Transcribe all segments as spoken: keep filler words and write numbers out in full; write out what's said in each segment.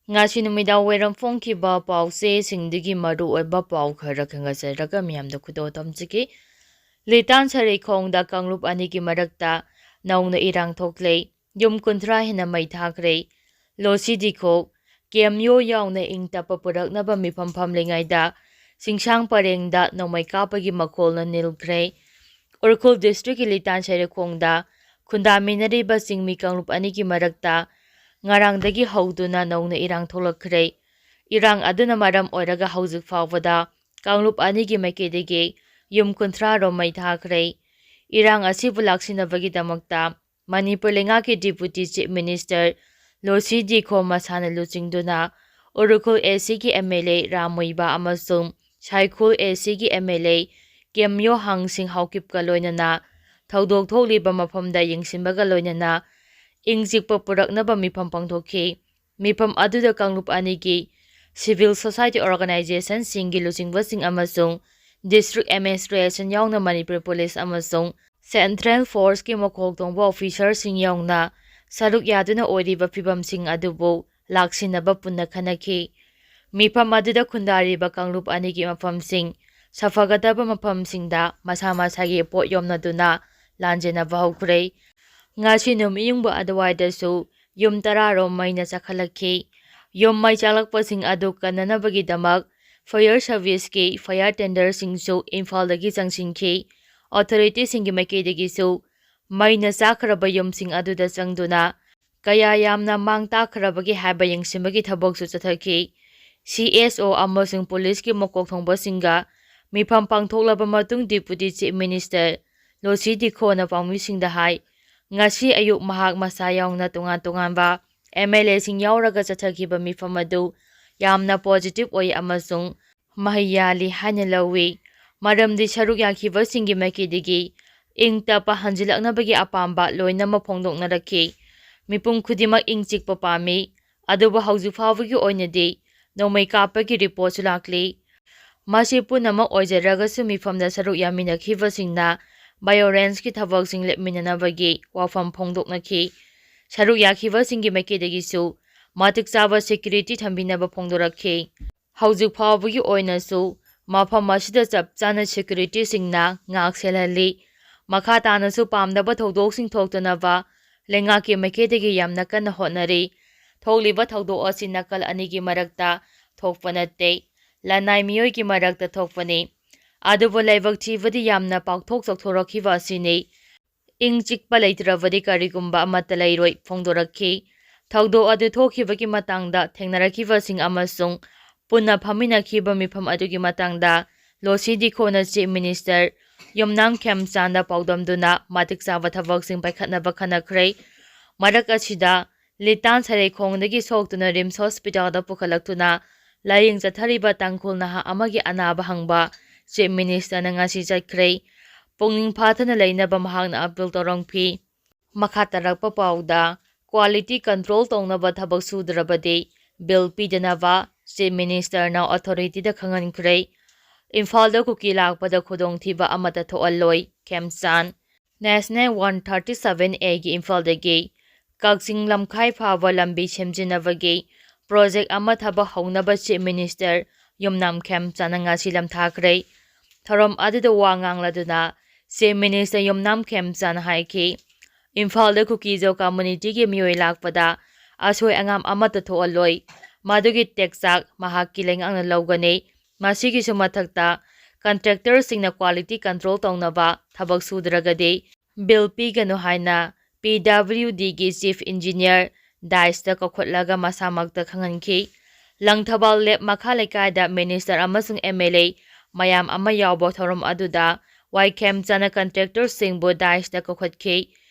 ꯉꯁꯤ ꯅꯨꯃꯤꯗꯥꯡ ꯋꯥꯏꯔꯝ ꯐꯣꯡꯈꯤꯕ ꯄꯥꯎꯆꯦꯁꯤꯡꯗꯒꯤ ꯃꯔꯨꯑꯣꯏꯕ ꯄꯥꯎ ꯈꯔ ꯈꯪꯒꯠꯆꯔꯒ ꯃꯤꯌꯥꯝꯗ ꯈꯨꯗꯣꯜ ꯇꯝꯖꯒꯦ꯫ ꯂꯤꯇꯥꯟ ꯁꯔꯩꯈꯣꯡꯗ ꯀꯥꯡꯂꯨꯞ ꯑꯅꯤꯒꯤ ꯃꯔꯛꯇ ꯅꯧꯅ ꯏꯔꯥꯡ ꯊꯣꯛꯂꯦ꯫ ꯌꯨꯝ ꯀꯨꯟꯊ꯭ꯔꯥ ꯍꯦꯟꯅ ꯃꯩ ꯊꯥꯈ꯭ꯔꯦ꯫ ꯂꯣꯁꯤ ꯗꯤꯈꯣ, ꯀꯦꯝꯌꯣ ꯌꯥꯎꯅ ꯏꯪ ꯇꯞꯄ ꯄꯨꯔꯛꯅꯕ ꯃꯤꯐꯝ ꯐꯝꯂꯤꯉꯩꯗ ꯆꯤꯡꯁꯥꯡ ꯄꯔꯦꯡꯗ ꯅꯣꯡꯃꯩ ꯀꯥꯞꯄꯒꯤ ꯃꯈꯣꯜꯅ ꯅꯤꯜꯈ꯭ꯔꯦ꯫ ꯎꯈ꯭ꯔꯨꯜ ꯗꯤꯁꯇ꯭ꯔꯤꯛꯀꯤ ꯂꯤꯇꯥꯟ ꯁꯔꯩꯈꯣꯡꯗ ꯈꯨꯟꯗꯥꯃꯤꯟꯅꯔꯤꯕ ꯆꯤꯡꯃꯤ ꯀꯥꯡꯂꯨꯞ ꯑꯅꯤꯒꯤ ꯃꯔꯛꯇ ꯉꯔꯥꯡꯗꯒꯤ ꯍꯧꯗꯨꯅ ꯅꯧꯅ ꯏꯔꯥꯡ ꯊꯣꯛꯂꯛꯈ꯭ꯔꯦ꯫ ꯏꯔꯥꯡ ꯑꯗꯨꯅ ꯃꯔꯝ ꯑꯣꯏꯔꯒ ꯍꯧꯖꯤꯛ ꯐꯥꯎꯕꯗ ꯀꯥꯡꯂꯨꯞ ꯑꯅꯤꯒꯤ ꯃꯥꯏꯀꯩꯗꯒꯤ ꯌꯨꯝ ꯀꯨꯟꯊ꯭ꯔꯥ ꯔꯣꯝ ꯃꯩ ꯊꯥꯈ꯭ꯔꯦ꯫ ꯏꯔꯥꯡ ꯑꯁꯤꯕꯨ ꯂꯥꯛꯁꯤꯟꯅꯕꯒꯤꯗꯃꯛꯇ ꯃꯅꯤꯄꯨꯔ ꯂꯩꯉꯥꯛꯀꯤ ꯗꯤꯄꯨꯇꯤ ꯆꯤꯐ ꯃꯤꯅꯤꯁꯇꯔ ꯂꯣꯁꯤ ꯗꯤꯈꯣ ꯃꯁꯥꯅ ꯂꯨꯆꯤꯡꯗꯨꯅ ꯎꯈ꯭ꯔꯨꯜ ꯑꯦ ꯁꯤꯒꯤ ꯑꯦꯝ ꯑꯦꯜ ꯑꯦ ꯔꯥꯝ ꯃꯨꯏꯕꯥ ꯑꯃꯁꯨꯡ ꯁꯥꯏꯈꯨꯜ ꯑꯦ ꯁꯤꯒꯤ ꯑꯦꯝ ꯑꯦꯜ ꯑꯦ ꯀꯦꯝꯌꯣ ꯍꯥꯡꯁꯤꯡ ꯍꯥꯎꯀꯤꯞꯀ ꯂꯣꯏꯅꯅ ꯊꯧꯗꯣꯛ ꯊꯣꯛꯂꯤꯕ ꯃꯐꯝꯗ ꯌꯦꯡꯁꯤꯟꯕꯒ ꯂꯣꯏꯅꯅ ꯏꯪ ꯆꯤꯛꯄ ꯄꯨꯔꯛꯅꯕ ꯃꯤꯐꯝ ꯄꯥꯡꯊꯣꯛꯈꯤ꯫ ꯃꯤꯐꯝ ꯑꯗꯨꯗ ꯀꯥꯡꯂꯨꯞ ꯑꯅꯤꯒꯤ ꯁꯤꯚꯤꯜ ꯁꯣꯁꯥꯏꯇꯤ ꯑꯣꯔꯒꯅꯥꯏꯖꯦꯁꯟꯁꯤꯡꯒꯤ ꯂꯨꯆꯤꯡꯕꯁꯤꯡ ꯑꯃꯁꯨꯡ ꯗꯤꯁꯇ꯭ꯔꯤꯛ ꯑꯦꯗꯃꯤꯅꯤꯁꯇ꯭ꯔꯦꯁꯟ ꯌꯥꯎꯅ ꯃꯅꯤꯄꯨꯔ ꯄꯨꯂꯤꯁ ꯑꯃꯁꯨꯡ ꯁꯦꯟꯇ꯭ꯔꯦꯜ ꯐꯣꯔꯁꯀꯤ ꯃꯀꯣꯛ ꯊꯣꯡꯕ ꯑꯣꯐꯤꯁꯔꯁꯤꯡ ꯌꯥꯎꯅ ꯁꯔꯨꯛ ꯌꯥꯗꯨꯅ ꯑꯣꯏꯔꯤꯕ ꯐꯤꯚꯝꯁꯤꯡ ꯑꯗꯨꯕꯨ ꯂꯥꯛꯁꯤꯟꯅꯕ ꯄꯨꯟꯅ ꯈꯟꯅꯈꯤ꯫ ꯃꯤꯐꯝ ꯑꯗꯨꯗ ꯈꯨꯟꯗꯥꯔꯤꯕ ꯀꯥꯡꯂꯨꯞ ꯑꯅꯤꯒꯤ ꯃꯐꯝꯁꯤꯡ ꯁꯥꯐꯒꯗꯕ ꯃꯐꯝꯁꯤꯡꯗ ꯃꯁꯥ ꯃꯁꯥꯒꯤ ꯄꯣꯠ ꯌꯣꯝꯅꯗꯨꯅ ꯂꯥꯟꯖꯦꯟꯅꯕ ꯍꯧꯈ꯭ꯔꯦ꯫ ꯉꯁꯤ ꯅꯨꯃꯤꯠꯌꯨꯡꯕ ꯑꯗꯨꯋꯥꯏꯗꯁꯨ ꯌꯨꯝ ꯇꯔꯥ ꯔꯣꯝ ꯃꯩꯅ ꯆꯥꯛꯈꯠꯂꯛꯈꯤ꯫ ꯌꯨꯝ ꯃꯩ ꯆꯥꯛꯂꯛꯄꯁꯤꯡ ꯑꯗꯨ ꯀꯟꯅꯅꯕꯒꯤꯗꯃꯛ ꯐꯥꯌꯔ ꯁꯔꯚꯤꯁꯀꯤ ꯐꯥꯌꯔ ꯇꯦꯟꯗꯔꯁꯤꯡꯁꯨ ꯏꯝꯐꯥꯜꯗꯒꯤ ꯆꯪꯁꯤꯟꯈꯤ꯫ ꯑꯣꯊꯣꯔꯤꯇꯤꯁꯤꯡꯒꯤ ꯃꯥꯏꯀꯩꯗꯒꯤꯁꯨ ꯃꯩꯅ ꯆꯥꯛꯈ꯭ꯔꯕ ꯌꯨꯝꯁꯤꯡ ꯑꯗꯨꯗ ꯆꯪꯗꯨꯅ ꯀꯌꯥ ꯌꯥꯝꯅ ꯃꯥꯡ ꯇꯥꯛꯈ꯭ꯔꯕꯒꯦ ꯍꯥꯏꯕ ꯌꯦꯡꯁꯤꯟꯕꯒꯤ ꯊꯕꯛꯁꯨ ꯆꯠꯊꯈꯤ꯫ ꯁꯤ ꯑꯦꯁ ꯑꯣ ꯑꯃꯁꯨꯡ ꯄꯨꯂꯤꯁꯀꯤ ꯃꯀꯣꯛ ꯊꯣꯡꯕꯁꯤꯡꯒ ꯃꯤꯐꯝ ꯄꯥꯡꯊꯣꯛꯂꯕ ꯃꯇꯨꯡ ꯗꯤꯄꯨꯇꯤ ꯆꯤꯐ ꯃꯤꯅꯤꯁꯇꯔ ꯂꯣꯁꯤ ꯗꯤꯈꯣꯅ ꯄꯥꯎꯃꯤꯁꯤꯡꯗ ꯍꯥꯏ, ꯉꯁꯤ ꯑꯌꯨꯛ ꯃꯍꯥꯛ ꯃꯁꯥ ꯌꯥꯎꯅ ꯇꯣꯉꯥꯟ ꯇꯣꯉꯥꯟꯕ ꯑꯦꯝ ꯑꯦꯜ ꯑꯦꯁꯤꯡ ꯌꯥꯎꯔꯒ ꯆꯠꯊꯈꯤꯕ ꯃꯤꯐꯝ ꯑꯗꯨ ꯌꯥꯝꯅ ꯄꯣꯖꯤꯇꯤꯚ ꯑꯣꯏ ꯑꯃꯁꯨꯡ ꯃꯍꯩ ꯌꯥꯜꯂꯤ ꯍꯥꯏꯅ ꯂꯧꯏ, ꯃꯔꯝꯗꯤ ꯁꯔꯨꯛ ꯌꯥꯈꯤꯕꯁꯤꯡꯒꯤ ꯃꯥꯏꯀꯩꯗꯒꯤ ꯏꯪ ꯇꯞꯄ ꯍꯟꯖꯤꯜꯂꯛꯅꯕꯒꯤ ꯑꯄꯥꯝꯕ ꯂꯣꯏꯅꯃꯛ ꯐꯣꯡꯗꯣꯛꯅꯔꯛꯈꯤ꯫ ꯃꯤꯄꯨꯝ ꯈꯨꯗꯤꯡꯃꯛ ꯏꯪ ꯆꯤꯛꯄ ꯄꯥꯝꯃꯤ, ꯑꯗꯨꯕꯨ ꯍꯧꯖꯤꯛ ꯐꯥꯎꯕꯒꯤ ꯑꯣꯏꯅꯗꯤ ꯅꯣꯡꯃꯩ ꯀꯥꯞꯄꯒꯤ ꯔꯤꯄꯣꯔꯠꯁꯨ ꯂꯥꯛꯂꯤ꯫ ꯃꯁꯤ ꯄꯨꯝꯅꯃꯛ ꯑꯣꯏꯖꯔꯒꯁꯨ ꯃꯤꯐꯝꯗ ꯁꯔꯨꯛ ꯌꯥꯃꯤꯟꯅꯈꯤꯕꯁꯤꯡꯅ ꯚꯥꯏꯑꯣꯂꯦꯟꯁꯀꯤ ꯊꯕꯛꯁꯤꯡ ꯂꯦꯞꯃꯤꯟꯅꯅꯕꯒꯤ ꯋꯥꯐꯝ ꯐꯣꯡꯗꯣꯛꯅꯈꯤ꯫ ꯁꯔꯨꯛ ꯌꯥꯈꯤꯕꯁꯤꯡꯒꯤ ꯃꯥꯏꯀꯩꯗꯒꯤꯁꯨ ꯃꯇꯤꯛ ꯆꯥꯕ ꯁꯦꯀ꯭ꯌꯨꯔꯤꯇꯤ ꯊꯝꯕꯤꯅꯕ ꯐꯣꯡꯗꯣꯔꯛꯈꯤ꯫ ꯍꯧꯖꯤꯛ ꯐꯥꯎꯕꯒꯤ ꯑꯣꯏꯅꯁꯨ ꯃꯐꯝ ꯑꯁꯤꯗ ꯆꯞ ꯆꯥꯅ ꯁꯦꯀ꯭ꯌꯨꯔꯤꯇꯤꯁꯤꯡꯅ ꯉꯥꯛ ꯁꯦꯜꯍꯜꯂꯤ꯫ ꯃꯈꯥ ꯇꯥꯅꯁꯨ ꯄꯥꯝꯗꯕ ꯊꯧꯗꯣꯛꯁꯤꯡ ꯊꯣꯛꯇꯅꯕ ꯂꯩꯉꯥꯛꯀꯤ ꯃꯥꯏꯀꯩꯗꯒꯤ ꯌꯥꯝꯅ ꯀꯟꯅ ꯍꯣꯠꯅꯔꯤ꯫ ꯊꯣꯛꯂꯤꯕ ꯊꯧꯗꯣꯛ ꯑꯁꯤ ꯅꯥꯀꯜ ꯑꯅꯤꯒꯤ ꯃꯔꯛꯇ ꯊꯣꯛꯄ ꯅꯠꯇꯦ, ꯂꯅꯥꯏ ꯃꯤꯑꯣꯏꯒꯤ ꯃꯔꯛꯇ ꯊꯣꯛꯄꯅꯤ꯫ ꯑꯗꯨꯕꯨ ꯂꯥꯏꯕꯛ ꯊꯤꯕꯗꯤ ꯌꯥꯝꯅ ꯄꯥꯛꯊꯣꯛ ꯆꯥꯎꯊꯣꯔꯛꯈꯤꯕ ꯑꯁꯤꯅꯤ꯫ ꯏꯪ ꯆꯤꯛꯄ ꯂꯩꯇ꯭ꯔꯕꯗꯤ ꯀꯔꯤꯒꯨꯝꯕ ꯑꯃꯠꯇ ꯂꯩꯔꯣꯏ ꯐꯣꯡꯗꯣꯔꯛꯈꯤ꯫ ꯊꯧꯗꯣꯛ ꯑꯗꯨ ꯊꯣꯛꯈꯤꯕꯒꯤ ꯃꯇꯥꯡꯗ ꯊꯦꯡꯅꯔꯛꯈꯤꯕꯁꯤꯡ ꯑꯃꯁꯨꯡ ꯄꯨꯟꯅ ꯐꯝꯃꯤꯟꯅꯈꯤꯕ ꯃꯤꯐꯝ ꯑꯗꯨꯒꯤ ꯃꯇꯥꯡꯗ ꯂꯣꯁꯤ ꯗꯤꯈꯣꯅ ꯆꯤꯐ ꯃꯤꯅꯤꯁꯇꯔ ꯌꯨꯝꯅꯥꯝ ꯈꯦꯝꯆꯥꯟꯗ ꯄꯥꯎꯗꯝꯗꯨꯅ ꯃꯇꯤꯛ ꯆꯥꯕ ꯊꯕꯛꯁꯤꯡ ꯄꯥꯏꯈꯠꯅꯕ ꯈꯟꯅꯈ꯭ꯔꯦ꯫ ꯃꯔꯛ ꯑꯁꯤꯗ ꯂꯤꯇꯥꯟ ꯁꯔꯩꯈꯣꯡꯗꯒꯤ ꯁꯣꯛꯇꯨꯅ ꯔꯤꯝꯁ ꯍꯣꯁꯄꯤꯇꯥꯜꯗ ꯄꯨꯈꯠꯂꯛꯇꯨꯅ ꯂꯥꯌꯦꯡ ꯆꯠꯊꯔꯤꯕ ꯇꯥꯡꯈꯨꯜ ꯅꯍꯥ ꯑꯃꯒꯤ ꯑꯅꯥꯕ ꯍꯪꯕ ꯆꯤꯐ ꯃꯤꯅꯤꯁꯇꯔꯅ ꯉꯁꯤ ꯆꯠꯈ꯭ꯔꯦ꯫ ꯄꯨꯛꯅꯤꯡ ꯐꯥꯊꯅ ꯂꯩꯅꯕ ꯃꯍꯥꯛꯅ ꯑꯄꯤꯜ ꯇꯧꯔꯝꯈꯤ꯫ ꯃꯈꯥ ꯇꯥꯔꯛꯄ ꯄꯥꯎꯗ, ꯀ꯭ꯋꯥꯂꯤꯇꯤ ꯀꯟꯇ꯭ꯔꯣꯜ ꯇꯧꯅꯕ ꯊꯕꯛ ꯁꯨꯗ꯭ꯔꯕꯗꯤ ꯕꯤꯜ ꯄꯤꯗꯅꯕ ꯆꯤꯐ ꯃꯤꯅꯤꯁꯇꯔꯅ ꯑꯣꯊꯣꯔꯤꯇꯤꯗ ꯈꯪꯍꯟꯈ꯭ꯔꯦ꯫ ꯏꯝꯐꯥꯜꯗ ꯀꯨꯀꯤ ꯂꯥꯛꯄꯗ ꯈꯨꯗꯣꯡꯊꯤꯕ ꯑꯃꯠꯇ ꯊꯣꯛꯍꯜꯂꯣꯏ, ꯈꯦꯝꯆꯥꯟ꯫ ꯅꯦꯁꯅꯦꯜ ꯋꯥꯟ ꯊꯥꯔꯇꯤ ꯁꯚꯦꯟ ꯑꯦꯒꯤ ꯏꯝꯐꯥꯜꯗꯒꯤ ꯀꯛꯆꯤꯡ ꯂꯝꯈꯥꯏ ꯐꯥꯎꯕ ꯂꯝꯕꯤ ꯁꯦꯝꯖꯤꯟꯅꯕꯒꯤ ꯄ꯭ꯔꯣꯖꯦꯛ ꯑꯃ ꯊꯕꯛ ꯍꯧꯅꯕ ꯆꯤꯐ ꯃꯤꯅꯤꯁꯇꯔ ꯌꯨꯝꯅꯥꯝ ꯈꯦꯝꯆꯥꯟꯅ ꯉꯁꯤ ꯂꯝꯊꯥꯈ꯭ꯔꯦ꯫ ꯊꯧꯔꯝ ꯑꯗꯨꯗ ꯋꯥ ꯉꯥꯡꯂꯗꯨꯅ ꯆꯤꯐ ꯃꯤꯅꯤꯁꯇꯔ ꯌꯨꯝꯅꯥꯝ ꯈꯦꯝꯆꯥꯟꯅ ꯍꯥꯏꯈꯤ, ꯏꯝꯐꯥꯜꯗ ꯀꯨꯀꯤꯖꯣ ꯀꯝꯃꯨꯅꯤꯇꯤꯒꯤ ꯃꯤꯑꯣꯏ ꯂꯥꯛꯄꯗ ꯑꯁꯣꯏ ꯑꯉꯥꯝ ꯑꯃꯠꯇ ꯊꯣꯛꯍꯜꯂꯣꯏ꯫ ꯃꯗꯨꯒꯤ ꯇꯦꯛꯆꯥꯛ ꯃꯍꯥꯛꯀꯤ ꯂꯩꯉꯥꯛꯅ ꯂꯧꯒꯅꯤ꯫ ꯃꯁꯤꯒꯤꯁꯨ ꯃꯊꯛꯇ, ꯀꯟꯇ꯭ꯔꯦꯛꯇꯔꯁꯤꯡꯅ ꯀ꯭ꯋꯥꯂꯤꯇꯤ ꯀꯟꯇ꯭ꯔꯣꯜ ꯇꯧꯅꯕ ꯊꯕꯛ ꯁꯨꯗ꯭ꯔꯒꯗꯤ ꯕꯤꯜ ꯄꯤꯒꯅꯨ ꯍꯥꯏꯅ ꯄꯤ ꯗꯕ꯭ꯂꯤꯎ ꯗꯤꯒꯤ ꯆꯤꯐ ꯏꯟꯖꯤꯅꯤꯌꯔ ꯗꯥꯏꯁꯇ ꯀꯧꯈꯠꯂꯒ ꯃꯁꯥꯃꯛꯇ ꯈꯪꯍꯟꯈꯤ꯫ ꯂꯪꯊꯕꯥꯜ ꯂꯦꯞ ꯃꯈꯥ ꯂꯩꯀꯥꯏꯗ ꯃꯤꯅꯤꯁꯇꯔ ꯑꯃꯁꯨꯡ ꯑꯦꯝ ꯑꯦꯜ ꯑꯦ ꯃꯌꯥꯝ ꯑꯃ ꯌꯥꯎꯕ ꯊꯧꯔꯝ ꯑꯗꯨꯗ ꯋꯥꯏ ꯈꯦꯝꯆꯥꯟꯅ ꯀꯟꯇ꯭ꯔꯦꯛꯇꯔꯁꯤꯡꯕꯨ ꯗꯥꯏꯁꯇ ꯀꯧꯈꯠꯈꯤ꯫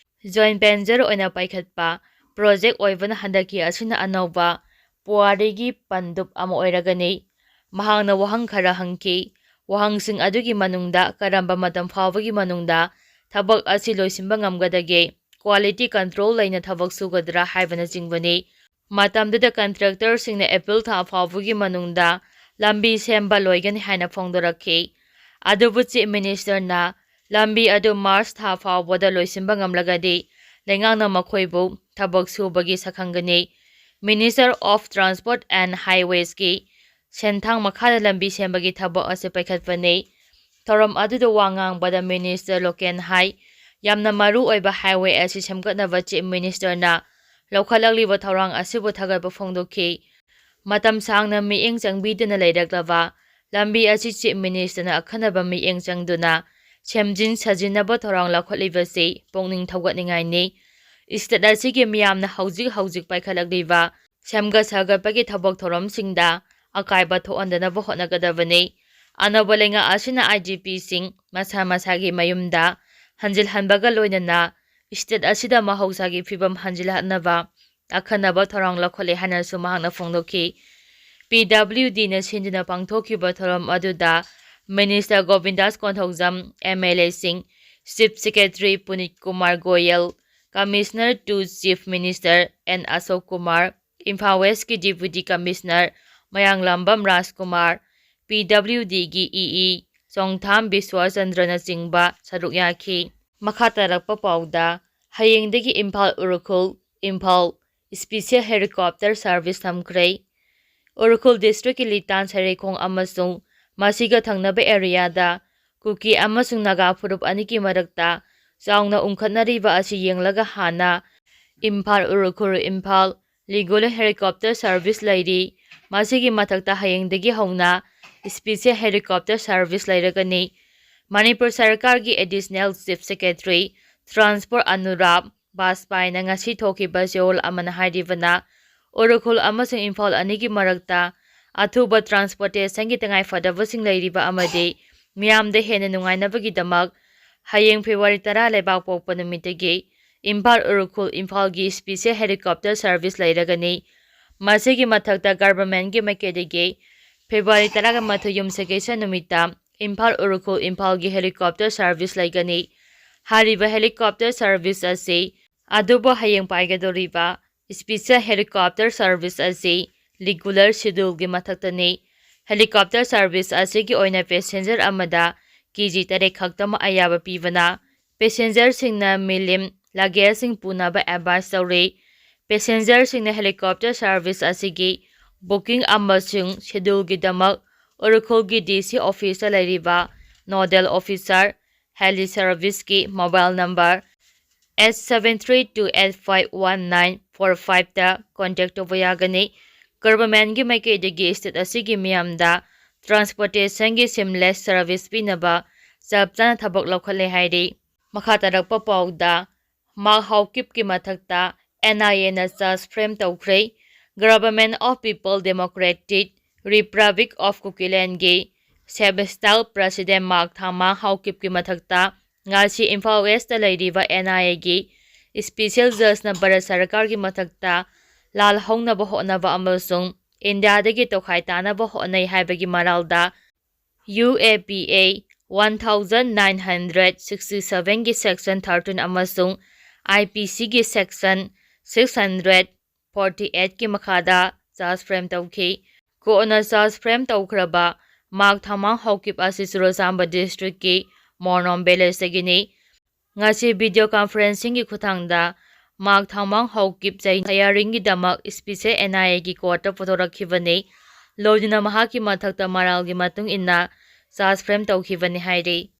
ꯖꯣꯏꯟ ꯚꯦꯟꯆꯔ ꯑꯣꯏꯅ ꯄꯥꯏꯈꯠꯄ ꯄ꯭ꯔꯣꯖꯦꯛ ꯑꯣꯏꯕꯅ ꯍꯟꯗꯛꯀꯤ ꯑꯁꯤꯅ ꯑꯅꯧꯕ ꯄꯨꯋꯥꯔꯤꯒꯤ ꯄꯟꯗꯨꯞ ꯑꯃ ꯑꯣꯏꯔꯒꯅꯤ꯫ ꯃꯍꯥꯛꯅ ꯋꯥꯍꯪ ꯈꯔ ꯍꯪꯈꯤ꯫ ꯋꯥꯍꯪꯁꯤꯡ ꯑꯗꯨꯒꯤ ꯃꯅꯨꯡꯗ ꯀꯔꯝꯕ ꯃꯇꯝ ꯐꯥꯎꯕꯒꯤ ꯃꯅꯨꯡꯗ ꯊꯕꯛ ꯑꯁꯤ ꯂꯣꯏꯁꯤꯟꯕ ꯉꯝꯒꯗꯒꯦ? ꯀ꯭ꯋꯥꯂꯤꯇꯤ ꯀꯟꯇ꯭ꯔꯣꯜ ꯂꯩꯅ ꯊꯕꯛ ꯁꯨꯒꯗ꯭ꯔꯥ ꯍꯥꯏꯕꯅꯆꯤꯡꯕꯅꯤ꯫ ꯃꯇꯝꯗꯨꯗ ꯀꯟꯇ꯭ꯔꯦꯛꯇꯔꯁꯤꯡꯅ ꯑꯦꯄ꯭ꯔꯤꯜ ꯊꯥ ꯐꯥꯎꯕꯒꯤ ꯃꯅꯨꯡꯗ ꯂꯝꯕꯤ ꯁꯦꯝꯕ ꯂꯣꯏꯒꯅꯤ ꯍꯥꯏꯅ ꯐꯣꯡꯗꯣꯔꯛꯈꯤ꯫ ꯑꯗꯨꯕꯨ ꯆꯤꯐ ꯃꯤꯅꯤꯁꯇꯔꯅ ꯂꯝꯕꯤ ꯑꯗꯨ ꯃꯥꯔꯆ ꯊꯥ ꯐꯥꯎꯕꯗ ꯂꯣꯏꯁꯤꯟꯕ ꯉꯝꯂꯒꯗꯤ ꯂꯩꯉꯥꯛꯅ ꯃꯈꯣꯏꯕꯨ ꯊꯕꯛ ꯁꯨꯕꯒꯤ ꯁꯛꯈꯪꯒꯅꯤ꯫ Minister of Transport and Highwaysꯀꯤ ꯁꯦꯟꯊꯥꯡ ꯃꯈꯥꯗ ꯂꯝꯕꯤ ꯁꯦꯝꯕꯒꯤ ꯊꯕꯛ ꯑꯁꯤ ꯄꯥꯏꯈꯠꯄꯅꯤ꯫ ꯊꯧꯔꯝ ꯑꯗꯨꯗ ꯋꯥ ꯉꯥꯡꯕꯗ Minister ꯂꯣꯀꯦꯟ ꯍꯥꯏ, ꯌꯥꯝꯅ ꯃꯔꯨ ꯑꯣꯏꯕ highway ꯑꯁꯤ ꯁꯦꯝꯒꯠꯅꯕ Chief Ministerꯅ ꯂꯧꯈꯠꯂꯛꯂꯤꯕ ꯊꯧꯔꯥꯡ ꯑꯁꯤꯕꯨ ꯊꯥꯒꯠꯄ ꯐꯣꯡꯗꯣꯛꯈꯤ꯫ ꯃꯇꯝ ꯁꯥꯡꯅ ꯃꯤꯠꯌꯦꯡ ꯆꯪꯕꯤꯗꯨꯅ ꯂꯩꯔꯛꯂꯕ ꯂꯝꯕꯤ ꯑꯁꯤ Chief Ministerꯅ ꯑꯈꯟꯅꯕ ꯃꯤꯠꯌꯦꯡ ꯆꯪꯗꯨꯅ ꯁꯦꯝꯖꯤꯟ ꯁꯥꯖꯤꯟꯅꯕ ꯊꯧꯔꯥꯡ ꯂꯧꯈꯠꯂꯤꯕꯁꯤ ꯄꯨꯛꯅꯤꯡ ꯊꯧꯒꯠꯅꯤꯡꯉꯥꯏꯅꯤ꯫ State ꯑꯁꯤꯒꯤ ꯃꯤꯌꯥꯝꯅ ꯍꯧꯖꯤꯛ ꯍꯧꯖꯤꯛ ꯄꯥꯏꯈꯠꯂꯛꯂꯤꯕ ꯁꯦꯝꯒꯠ ꯁꯥꯒꯠꯄꯒꯤ ꯊꯕꯛ ꯊꯧꯔꯝꯁꯤꯡꯗ ꯑꯀꯥꯏꯕ ꯊꯣꯛꯍꯟꯗꯅꯕ ꯍꯣꯠꯅꯒꯗꯕꯅꯤ꯫ ꯑꯅꯧꯕ ꯂꯩꯉꯥꯛ ꯑꯁꯤꯅ IGPꯁꯤꯡ ꯃꯁꯥ ꯃꯁꯥꯒꯤ ꯃꯌꯨꯝꯗ ꯍꯟꯖꯤꯜꯍꯟꯕꯒ ꯂꯣꯏꯅꯅ state ꯑꯁꯤꯗ ꯃꯍꯧꯁꯥꯒꯤ ꯐꯤꯕꯝ ꯍꯟꯖꯤꯜꯍꯟꯅꯕ ꯑꯈꯟꯅꯕ ꯊꯧꯔꯥꯡ ꯂꯧꯈꯠꯂꯦ ꯍꯥꯏꯅꯁꯨ ꯃꯍꯥꯛꯅ ꯐꯣꯡꯗꯣꯛꯈꯤ꯫ PWDꯅ ꯁꯤꯟꯗꯨꯅ ꯄꯥꯡꯊꯣꯛꯈꯤꯕ ꯊꯧꯔꯝ ꯑꯗꯨꯗ Minister ꯒꯣꯕꯤꯟꯗꯥꯁ Konthoujam, MLAꯁꯤꯡ, Chief Secretary ꯄꯨꯅꯤꯠ Kumar Goyal, Commissioner to Chief Minister N Ashok Kumar, Imphal Westꯀꯤ Deputy Commissioner Mayanglambam Rajkumar, PWDꯒꯤ EE ꯆꯣꯡꯊꯥꯝ ꯕꯤꯁ꯭ꯋꯥꯆꯟꯗ꯭ꯔꯅꯆꯤꯡꯕ ꯁꯔꯨꯛ ꯌꯥꯈꯤ꯫ ꯃꯈꯥ ꯇꯥꯔꯛꯄ ꯄꯥꯎꯗ, ꯍꯌꯦꯡꯗꯒꯤ Imphal Ukhrul, Imphal Special Helicopter Service ꯊꯝꯈ꯭ꯔꯦ꯫ ꯎꯔꯈꯨꯜ Districtꯀꯤ ꯂꯤꯇꯥꯟ ꯁꯩꯔꯩꯈꯣꯡ ꯑꯃꯁꯨꯡ ꯃꯁꯤꯒ ꯊꯪꯅꯕ areaꯗ ꯀꯨꯀꯤ ꯑꯃꯁꯨꯡ ꯅꯥꯒꯥ ꯐꯨꯔꯨꯞ ꯑꯅꯤꯒꯤ ꯃꯔꯛꯇ ꯆꯥꯎꯅ ꯎꯪꯈꯠꯅꯔꯤꯕ ꯑꯁꯤ ꯌꯦꯡꯂꯒ ꯍꯥꯟꯅ Imphal Ukhrul, Imphal Regular Helicopter Service ꯂꯩꯔꯤ꯫ ꯃꯁꯤꯒꯤ ꯃꯊꯛꯇ ꯍꯌꯦꯡꯗꯒꯤ ꯍꯧꯅ Special Helicopter Service ꯂꯩꯔꯒꯅꯤ꯫ ꯃꯅꯤꯄꯨꯔ ꯁꯔꯀꯥꯔꯒꯤ Additional Chief Secretary Transport ꯑꯅꯨꯔꯥꯕ ꯕꯥꯖꯄꯥꯏꯅ ꯉꯁꯤ ꯊꯣꯛꯈꯤꯕ ꯆꯦꯔꯣꯜ ꯑꯃꯅ ꯍꯥꯏꯔꯤꯕꯅ, ꯎꯔꯈꯨꯜ ꯑꯃꯁꯨꯡ ꯏꯝꯐꯥꯜ ꯑꯅꯤꯒꯤ ꯃꯔꯛꯇ ꯑꯊꯨꯕ transportationꯒꯤ ꯇꯉꯥꯏꯐꯗꯕꯁꯤꯡ ꯂꯩꯔꯤꯕ ꯑꯃꯗꯤ ꯃꯤꯌꯥꯝꯗ ꯍꯦꯟꯅ ꯅꯨꯡꯉꯥꯏꯅꯕꯒꯤꯗꯃꯛ ꯍꯌꯦꯡ February ꯇꯔꯥ ꯂꯩꯕꯥꯛꯄꯣꯛꯄ ꯅꯨꯃꯤꯠꯇꯒꯤ ꯏꯝꯐꯥꯜ ꯎꯔꯈꯨꯜ, ꯏꯝꯐꯥꯜꯒꯤ Special Helicopter Service ꯂꯩꯔꯒꯅꯤ꯫ ꯃꯁꯤꯒꯤ ꯃꯊꯛꯇ governmentꯀꯤ ꯃꯥꯏꯀꯩꯗꯒꯤ February ꯇꯔꯥꯃꯥꯊꯣꯏ ꯌꯨꯝꯁꯀꯩꯁ ꯅꯨꯃꯤꯠꯇ ꯏꯝꯐꯥꯜ ꯎꯔꯈꯨꯜ, ꯏꯝꯐꯥꯜꯒꯤ helicopter service ꯂꯩꯒꯅꯤ꯫ ꯍꯥꯏꯔꯤꯕ helicopter service ꯑꯁꯤ ꯑꯗꯨꯕꯨ ꯍꯌꯦꯡ ꯄꯥꯏꯒꯗꯧꯔꯤꯕ Special Helicopter Service ꯑꯁꯤ regular scheduleꯒꯤ ꯃꯊꯛꯇꯅꯤ꯫ Helicopter service ꯑꯁꯤꯒꯤ ꯑꯣꯏꯅ passenger ꯑꯃꯗ KG ꯇꯔꯦꯠ ꯈꯛꯇꯃꯛ ꯑꯌꯥꯕ ꯄꯤꯕꯅ passengerꯁꯤꯡꯅ ꯃꯤꯂꯤꯝ luggageꯁꯤꯡ ꯄꯨꯅꯕ advise ꯇꯧꯔꯤ꯫ ꯄꯦꯁꯦꯟꯖꯔꯁꯤꯡꯅ ꯍꯦꯂꯤꯀꯣꯞꯇꯔ ꯁꯥꯔꯚꯤꯁ ꯑꯁꯤꯒꯤ ꯕꯨꯀꯤꯡ ꯑꯃꯁꯨꯡ ꯁꯦꯗ꯭ꯌꯨꯜꯒꯤꯗꯃꯛ ꯎꯔꯈꯨꯜꯒꯤ ꯗꯤ ꯁꯤ ꯑꯣꯐꯤꯁꯇ ꯂꯩꯔꯤꯕ ꯅꯣꯗꯦꯜ ꯑꯣꯐꯤꯁꯥꯔ, ꯍꯦꯂꯤ ꯁꯥꯔꯚꯤꯁꯀꯤ mobile number eight seven three two eight five one nine four fiveꯇ ꯀꯣꯟꯇꯦꯛ ꯇꯧꯕ ꯌꯥꯒꯅꯤ꯫ ꯒꯚꯔꯟꯃꯦꯟꯠꯀꯤ ꯃꯥꯏꯀꯩꯗꯒꯤ ꯁ꯭ꯇꯦꯠ ꯑꯁꯤꯒꯤ ꯃꯤꯌꯥꯝꯗ ꯇ꯭ꯔꯥꯟꯁꯄꯣꯔꯇꯦꯁꯟꯒꯤ ꯁꯤꯝꯂꯦꯁ ꯁꯥꯔꯚꯤꯁ ꯄꯤꯅꯕ ꯆꯞ ꯆꯥꯅ ꯊꯕꯛ ꯂꯧꯈꯠꯂꯦ ꯍꯥꯏꯔꯤ꯫ ꯃꯈꯥ ꯇꯥꯔꯛꯄ ꯄꯥꯎꯗ, ꯃꯥꯔꯛ ꯍꯥꯎꯀꯤꯞꯀꯤ ꯃꯊꯛꯇ ꯑꯦꯟ ꯑꯥꯏ ꯑꯦꯅ ꯆꯥꯔꯖ ꯐ꯭ꯔꯦꯝ ꯇꯧꯈ꯭ꯔꯦ꯫ Government of People Democratic Republic of Kukilandꯒꯤ ꯁꯦꯕꯥꯁ꯭ꯇꯥꯏꯜ ꯄ꯭ꯔꯦꯁꯤꯗꯦꯟꯠ ꯃꯥꯔꯛ ꯊꯥꯃꯥꯡ ꯍꯥꯎꯀꯤꯞꯀꯤ ꯃꯊꯛꯇ ꯉꯁꯤ ꯏꯝꯐꯥꯜ ꯋꯦꯁꯇ ꯂꯩꯔꯤꯕ ꯑꯦꯟ ꯑꯥꯏ ꯑꯦꯒꯤ ꯁ꯭ꯄꯦꯁꯤꯌꯦꯜ ꯖꯖꯅ ꯚꯥꯔꯠ ꯁꯔꯀꯥꯔꯒꯤ ꯃꯊꯛꯇ ꯂꯥꯜ ꯍꯧꯅꯕ ꯍꯣꯠꯅꯕ ꯑꯃꯁꯨꯡ ꯏꯟꯗꯤꯌꯥꯗꯒꯤ ꯇꯣꯈꯥꯏ ꯇꯥꯅꯕ ꯍꯣꯠꯅꯩ ꯍꯥꯏꯕꯒꯤ ꯃꯔꯥꯜꯗ ꯌꯨ ꯑꯦ ꯄꯤ ꯑꯦ one thousand nine hundred sixty sevenꯒꯤ section thirteen ꯑꯃꯁꯨꯡ ꯑꯥꯏ ꯄꯤ ꯁꯤꯒꯤ section six hundred forty eightꯀꯤ ꯃꯈꯥꯗ ꯆꯥꯔꯖ ꯐ꯭ꯔꯦꯝ ꯇꯧꯈꯤ꯫ ꯀꯣꯔꯠꯅ ꯆꯥꯔꯖ ꯐ꯭ꯔꯦꯝ ꯇꯧꯈ꯭ꯔꯕ ꯃꯥꯔꯛ ꯊꯥꯃꯥꯡ ꯍꯥꯎꯀꯤꯞ ꯑꯁꯤ ꯆꯨꯔꯆꯥꯟꯄꯨꯔ ꯗꯤꯁꯇ꯭ꯔꯤꯛꯀꯤ ꯃꯣꯔꯅꯣꯝ ꯚꯤꯂꯦꯖꯇꯒꯤꯅꯤ꯫ ꯉꯁꯤ ꯚꯤꯗꯤꯑꯣ ꯀꯟꯐꯔꯦꯟꯁꯤꯡꯒꯤ ꯈꯨꯠꯊꯥꯡꯗ mark ꯊꯥꯃꯥꯡ Haokip ꯍꯤꯌꯥꯔꯤꯡꯒꯤꯗꯃꯛ special and I ꯑꯦꯒꯤ ꯀꯣꯔꯠꯇ ꯄꯨꯊꯣꯔꯛꯈꯤꯕꯅꯤ꯫ ꯂꯣꯏꯅꯅ ꯃꯍꯥꯛꯀꯤ ꯃꯊꯛꯇ ꯃꯔꯥꯜꯒꯤ ꯃꯇꯨꯡ ꯏꯟꯅ ꯆꯥꯔꯖ ꯐ꯭ꯔꯦꯝ ꯇꯧꯈꯤꯕꯅꯤ ꯍꯥꯏꯔꯤ꯫